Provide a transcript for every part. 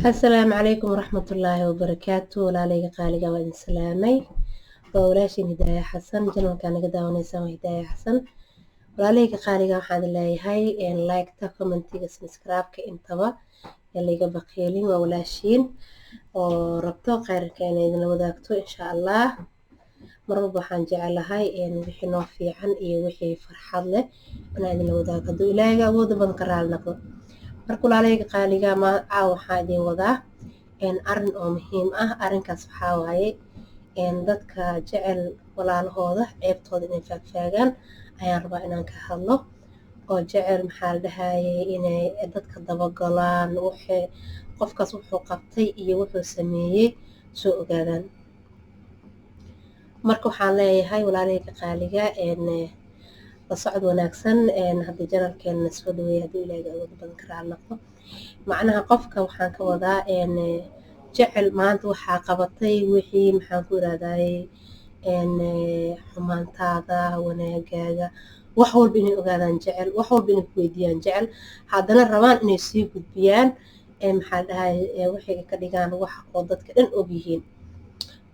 Asalaamu calaykum waraxmatullaahi wabarakaatu. Walaalayga qaaliga, waa idin salaamay. Waa walaashin Hidaaya Xasan. Channelkaa naga daawanaysaan waa Hidaaya Xasan. Walaalayga qaaliga, waxaan idin leeyahay like-ta, commentiga, subscribe-ka, intaba layga baqiilin. Waa walaashiin oo rabto khayrka inay idinla wadaagto, insha Allah. Mar walba waxaan jecelahay wixii noo fiican iyo wixii farxad leh inaan idinla wadaago, hadduu Ilaahayga awooda badan ka raali noqdo. Marka, walaalayga qaaliga, ma caawa waxaa idin wadaa arrin oo muhiim ah. Arrinkaas waxaa waaye dadka jecel walaalahooda ceebtooda inay faagfaagaan ayaan rabaa inaan ka hadlo, oo jecel, maxaa la dhahayay, inay dadka dabagalaan, wixii qofkaas wuxuu qabtay iyo wuxuu sameeyey soo ogaadaan. Marka waxaan leeyahay, walaalahayga qaaliga, la socod wanaagsan. Haddii channelkeena soo dhaweeyay, haddii Ilaahiga awood badan ka raali noqdo. Macnaha, qofka waxaan ka wadaa jecel maanta waxaa qabatay, wixii, maxaan ku irahdaye, xumaantaada, wanaagaaga, wax walba inay ogaadaan jecel, wax walba inay ku weydiiyaan jecel, haddana rabaan inay sii gudbiyaan, maxaa la dhahay, waxay ka dhigaan wax oo dadka dhan ogyihiin.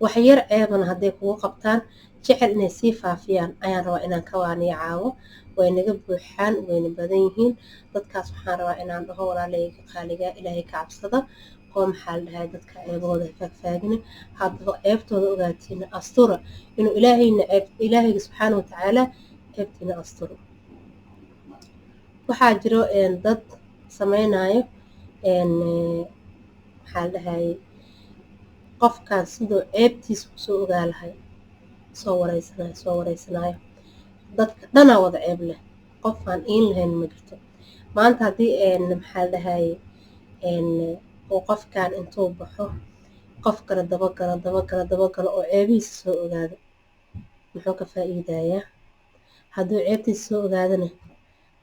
Wax yar ceebana hadday kugu qabtaan, jecel inay sii faafiyaan ayaan rabaa inaan ka waaniyo caawo. Way naga buuxaan, wayna badan yihiin dadkaas. Waxaan rabaa inaan dhaho, walaalayga qaaliga, Ilaahay ka cabsada oo, maxaa la dhahay, dadka ceebahooda faagfaagina. Haddaba ceebtooda ogaatiina, astura inuu Ilaahayna ceeb, Ilaahayga subxaana watacaala ceebtiina asturo. Waxaa jiro dad sameynayo, maxaa la dhahay, qofkan siduu ceebtiisa kusoo ogaa lahay soo wareysanayo, soo wareysanayo. Dadka dhanaa wada ceeb leh, qofaan iin lahayn ma jirto. Maanta haddii, maxaa la dhahaye, uu qofkan intuu baxo qof kale dabagalo, dabagalo, dabagalo oo ceebihiisa soo ogaado, muxuu ka faa-iidayaa? Hadduu ceebtiisa soo ogaadana,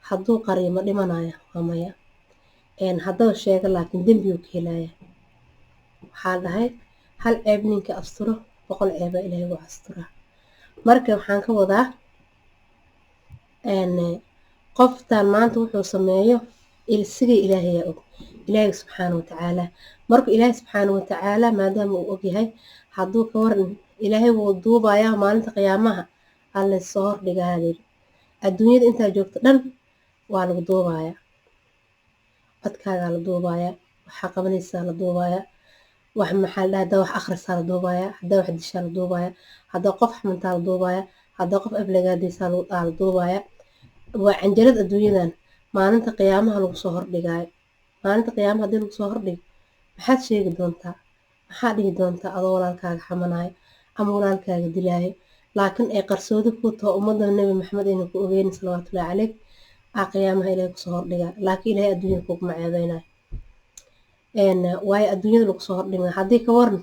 hadduu qariyo, ma dhimanaya? Waa maya. Haddaba sheego, laakiin dembiyuu ka helaya. Waxaa dhahay, hal ceeb ninka asturo, 100 ceebaa Ilaahay ugu asturaa. Marka waxaan ka wadaa, qoftan maanta wuxuu sameeyo ilsigay Ilaahayaa og, Ilaahay subxaana watacaala. Marka Ilaahay subxaana watacaala maadaama uu ogyahay, hadduu ka waran, Ilaahay wuu duubayaa maalinta qiyaamaha, Alle soo hordhigaa. Adduunyada intaa joogto dhan waa lagu duubayaa, codkaagaa la duubayaa, waxaa qabanaysaa la duubayaa, wax, maxaa la dhaha, haddaa wax akhrisaa la duubayaa, haddaa wax dishaa la duubayaa, haddaa qof xamantaa la duubayaa, haddaa qof aflagaadaysaa la duubayaa. Waa canjalad adduunyadan maalinta qiyaamaha lagu soo hordhigaayo. Maalinta qiyaamaha haddii lagu soo hordhigo, maxaad sheegi doontaa? Maxaa dhihi doontaa adoo walaalkaaga xamanaayo ama walaalkaaga dilaayo, laakiin ay qarsoodi ku taho, ummadda Nebi Maxamed ayna ku ogeynin, salawaatullahi caleyh, aa qiyaamaha Ilahay kusoo hordhigaa? Laakiin Ilahay adduunyada kuguma ceebeynayo, waayo adduunyada lagu soo hordhiga. Haddii ka waran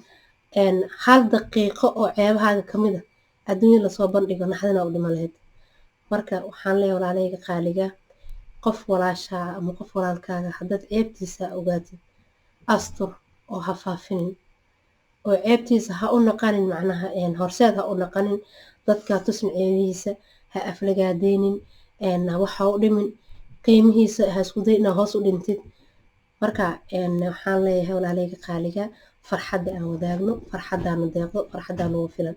hal daqiiqo oo ceebahaaga kamid a adduunyada lasoo bandhigo, naxdina u dhima lahayd. Marka waxaan leeyahay, walaalahayga qaaliga, qof walaashaa ama qof walaalkaaga haddaad ceebtiisa ogaatid, astur oo ha faafinin, oo ceebtiisa ha u naqanin, macnaha horseed ha u naqanin, dadkaa tusin ceebihiisa, ha aflagaadeynin, wax ha u dhimin qiimihiisa, ha isku day inaa hoos u dhintid. Marka waxaan leeyahay, walaalahayga qaaliga, farxadda aan wadaagno, farxaddaanu deeqdo, farxaddaa nagu filan.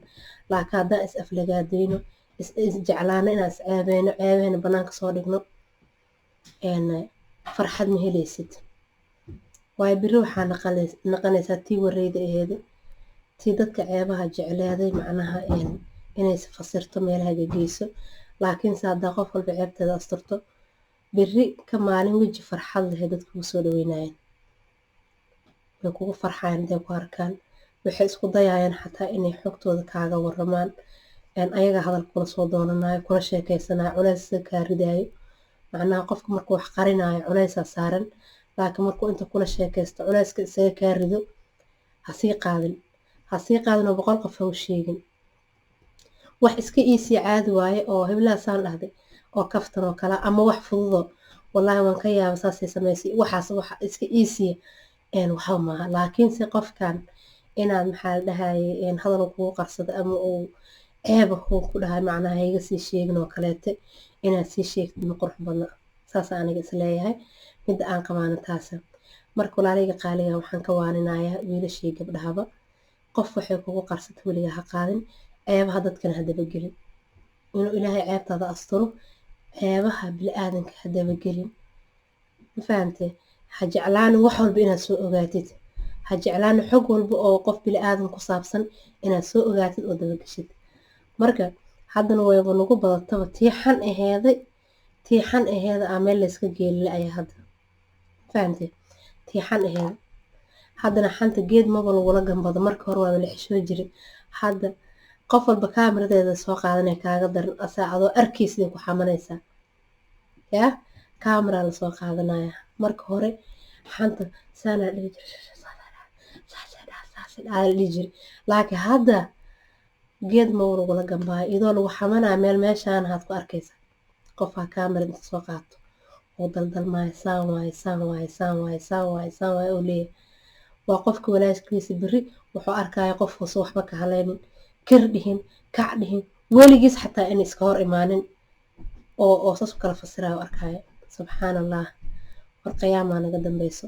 Laakiin haddaan is aflagaadeyno, is jeclaano inaan is ceebeyno, ceebahena banaanka soo dhigno, farxad ma helaysid, waayo beri waxaa naqanaysaa tii wareyda aheeda, tii dadka ceebaha jecleeday, macnaha inay fasirto, meelaha gageyso. Laakiinse haddaa qof walba ceebteeda asturto, beri ka maalin weji farxad lehe dadka kugu soo dhaweynayaan, way kugu farxayaan intay ku arkaan. Waxay isku dayayaan xataa inay xogtooda kaaga waramaan, ayaga hadal kula soo doonanayo, kula sheekeysanayo, culeys kaa ridaayo. Macnaha, qofka markuu wax qarinayo, culeysaa saaran, laakiin markuu inta kula sheekeysto culeyska isaga kaa rido. Hasii qaadin, hasii qaadin oo 100 qof ha u sheegin. Wax iska iisii caadi waaye oo heblahaasaan dhahday oo kaftan oo kale, ama wax fududoo, wallaahi waan ka yaaba, saasay samaysay, waxaas waxa iska iisiya, waxba maaha. Laakiinse qofkan inaad, maxaa la dhahaye, hadal kugu qarsado ama uu ceeba uu ku dhahay, macnaha hayga sii sheegin oo kaleete, inaad sii sheegtid ma qurux badna. Saas aniga isleeyahay, midda aan qabaana taasa. Marka walaalayga qaaliga, waxaan ka waaninayaa wiilashii gabdhahaba: qof waxay kugu qarsata weliga ha qaadin, ceebaha dadkana ha dabagelin. Inuu Ilaahay ceebtaada asturo, ceebaha bili-aadanka ha dabagelin. Ma fahamtee? Ha jeclaanin wax walba inaad soo ogaatid, ha jeclaanin xog walba oo qof bili-aadan ku saabsan inaad soo ogaatid oo dabageshid. Marka haddana wayba nagu badataba tii xan aheeday, tii xan aheeda aa meel layska geelila ayaa hadda. Fahamtee? Tii xan aheeda haddana xanta geed maba lagula gambado. Marka hore waaba la xishoo jiray, hadda qof walba kaamiradeeda soo qaadanaya, kaaga daran asaa adoo arkaysiday ku xamanaysaa. Yaa kaamara lasoo qaadanaya. Marka hore xanta saanaa dhihi jiray, la dhihi jiray, laakiin hadda geed maba lagula gambaayo. Iyadoo lagu xamanaya meel meeshaan haad ku arkaysa qofaa kaamara inta soo qaato oo daldalmaayo, saan waaye, saan waaye, saan waaye, saan waaye, saan waaye oo leeyahay. Waa qofka walaalkiisa beri wuxuu arkaya qof hoose waxba ka haleynin, kir dhihin, kac dhihin, weligiis xataa in iska hor imaanin oo saas u kala fasirayo arkaya. Subxaan Allah, war qiyaamaa naga dambeyso,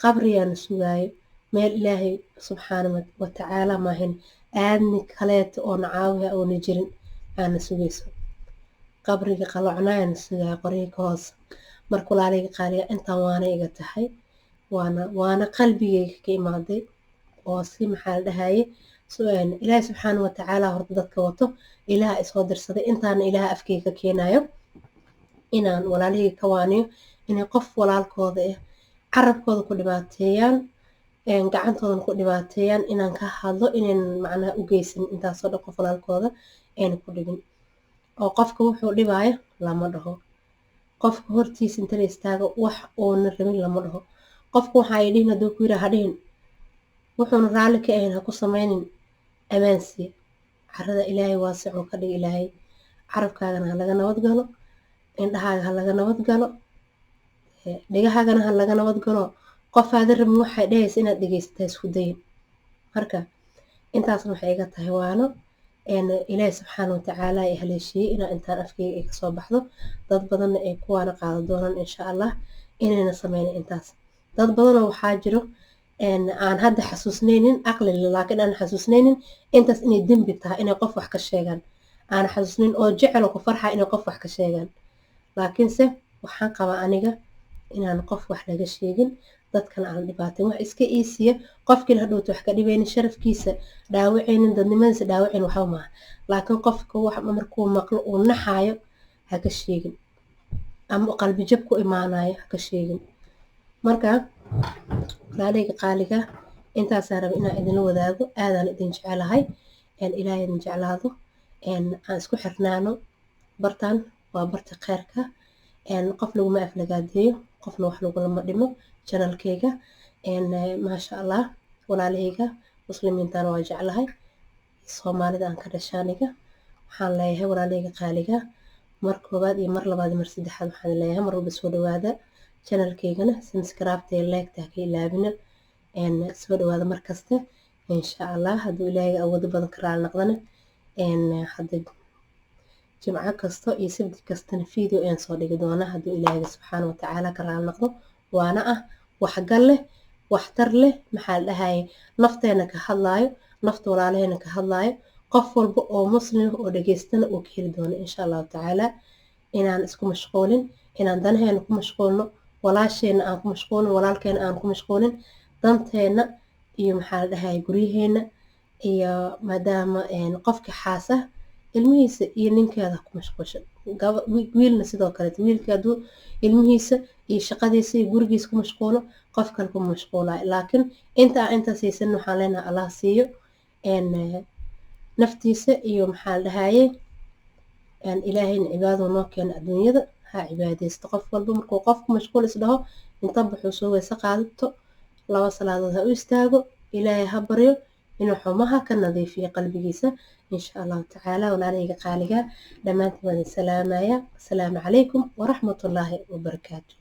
qabriyaana sugaayo, meel Ilaahay subxaana watacaala maahin aadni kaleeto oo na caawiya oona jirin aana sugayso. Qabriga qalocnaayana sugaayo, qoryihi ka hoos. Marka walaalayga qaaliga, intaan waana iga tahay, waana qalbigayga ka imaaday oo si maxaa la dhahaye, Ilaahay subxaana watacaala horta dadka wato, Ilaah isoo dirsaday, intaana Ilaah afkeyga ka keenayo inaan walaalahayga ka waaniyo inay qof walaalkooda ah carabkooda ku dhibaateeyaan, gacantoodana ku dhibaateeyaan, inaan ka hadlo inaynan macnaha u geysan intaasoo dhan qof walaalkooda ayna ku dhibin. Oo qofka wuxuu dhibaayo lama dhaho, qofka hortiisa inta la istaago wax uuna rabin lama dhaho. Qofka waxa ay dhihin hadduu ku yiraha ha dhihin, wuxuuna raalli ka ahayn ha ku sameynin. Amaansii carada Ilaahay waasicuu ka dhig. Ilaahay carabkaagana ha laga nabad galo, indhahaaga ha laga nabad galo, dhegahaagana ha laga nabad galo. Qof aada rabin waxay dhehaysa inaad dhegeysataa isku dayin. Marka intaasna waxay iga tahay waano. Ilaahay subxaana watacaala ay haleeshiiyey inaa intaan afkeyga ay kasoo baxdo, dad badanna ay kuwaana qaado doonaan insha Allah inayna sameynin intaas. Dad badanoo waxaa jiro aan hadda xasuusnaynin aqli, laakiin aan xasuusnaynin intaas inay dembi tahay inay qof wax ka sheegaan, aan xasuusnayn oo jecel oo ku farxa inay qof wax ka sheegaan. Laakiinse waxaan qabaa aniga inaan qof wax laga sheegin, dadkana aan dhibaateyn, wax iska iisiya qofkiina hadhowta wax ka dhibaynin, sharafkiisa dhaawacaynin, dadnimadiisa dhaawacayn, waxba maaha. Laakiin qofka wax markuu maqlo uu naxaayo ha ka sheegin, ama qalbi jab ku imaanayo ha ka sheegin. Marka walaaleyga qaaliga, intaasaan raba inaan idinla wadaago. Aadaan idin jecelahay, Ilaahay idin jeclaado, aan isku xirnaano. Bartaan waa barta kheyrka, qof laguma aflagaadeeyo, qofna wax lagulama dhimo channelkeyga. Maasha Allah, walaalahayga muslimiintana waa jeclahay, Soomaalida aan ka dhashay aniga. Waxaan leeyahay walaalahayga qaaliga, mar koowaad iyo mar labaad iyo mar saddexaad waxaan leeyahay mar walba soo dhawaada channelkeygana, subscribe-ta iyo like-ta ha ka ilaabina. Soo dhawaada mar kaste insha Allah. Hadduu Ilaahay awoodo badan ka raali noqdana, hadda jimco kasto iyo sabti kastana video ayaan soo dhigi doonaa hadduu Ilaahay subxaana watacaala ka raali noqdo, waana ah waxgal leh, waxtar leh, maxaa la dhahaye, nafteena ka hadlaayo, nafta walaalaheena ka hadlaayo, qof walba oo muslim oo dhageystana uu ka heli doono insha Allahu tacaala. Inaan isku mashquulin, inaan danaheena ku mashquulno, walaasheena aan ku mashquulin, walaalkeena aan ku mashquulin, danteena iyo maxaa la dhahaye guryaheena iyo maadaama qofka xaas ah ilmihiisa iyo ninkeeda ku mashquulsha, wiilna sidoo kaleeto, wiilka hadduu ilmihiisa iyo shaqadiisa iyo gurigiisa ku mashquulo, qof kale kuma mashquulayo. Laakiin inta aan intaas haysanin, waxaan leenahay Allah siiyo naftiisa iyo maxaa la dhahaye. Ilaahayna cibaadadu noo keena adduunyada, ha cibaadaysto qof walba. Markuu qofku mashquul is dhaho, inta baxuu soo weyse qaadato, laba salaadood ha u istaago, Ilaahay ha baryo inuu xumaha ka nadiifiyo qalbigiisa insha Allahu tacaala. Walaalahayga qaaliga, dhammaantiin waan idin salaamaya. Asalaamu calaykum waraxmatullaahi wabarakaatu.